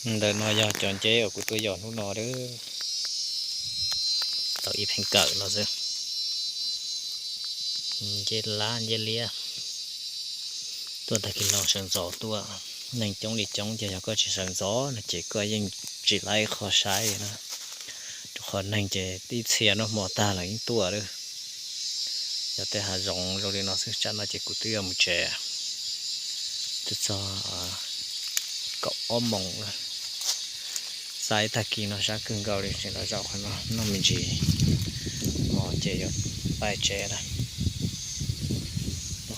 Ntawm no yog cov nceb uas kuv tuaj yos hnub no a. Tau ib pheej kawm no xwb. Nceb lab nceb liab. Tuaj tag kis no sawv ntxov tuaj, neeg coob li coob ces yog koj tsis sawv ntxov no ces koj yeej tsis laib qhov saib na. Rau qhov neeg ces ib txhia noj hmo tag los yeej tuaj lawm. Yog tej hav zoov zoo li no xwb, tsam no ces kuv twb yuav mus tsev. Twb txog kaum ob moos lawm. Xav tag kis no sab kawg nkaus li, tseem los zaum qhov no noj me ntsis hmo ces yuav pais tsev lawm.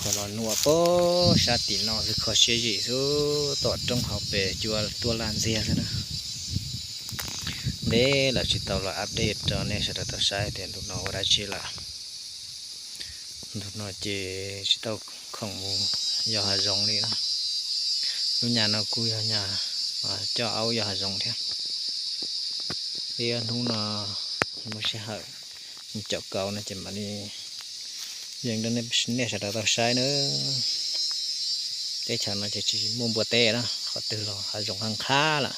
Qhov no nuav puag sab tim no xwb, kho siab zim xwb, tom roob hauv pes cua tuaj laj ntxiag xwb na. Ntev lawm tsis tau los update rau nej sawv daws tau saib tias ntu no ua dab tsi lawm. Ntu no ces tsis tau khoom mus yos hav zoov li na. Lub nyam no kuj yog nyam coj aub yos hav zoov thiab. Ib hnub no muaj sij hawm caum kauv no ces mam li yees rau nej sawv daws tau saib na. Teb chaws no ces tsis muaj npua teb na, qhov twg los hav zoov qab qab lawm,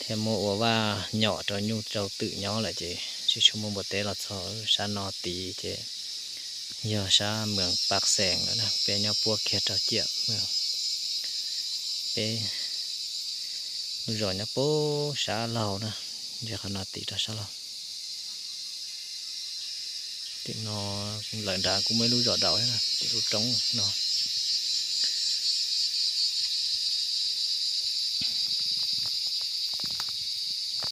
thiab muaj ua vaj nyom rau nyuj rau twm nyob lawm ces tsis tshua muaj npua teb los txog. Sab no tid ces yog sab moos Paj Xeem lawm, peb nyob puab kiag rau ciam moos. Peb lub zos nyob puag sab laug na, ntsia qhov no tid rau sab laug. Tim no lawm nrad kuj muaj ib lub zos daus thiab, tim lub roob no.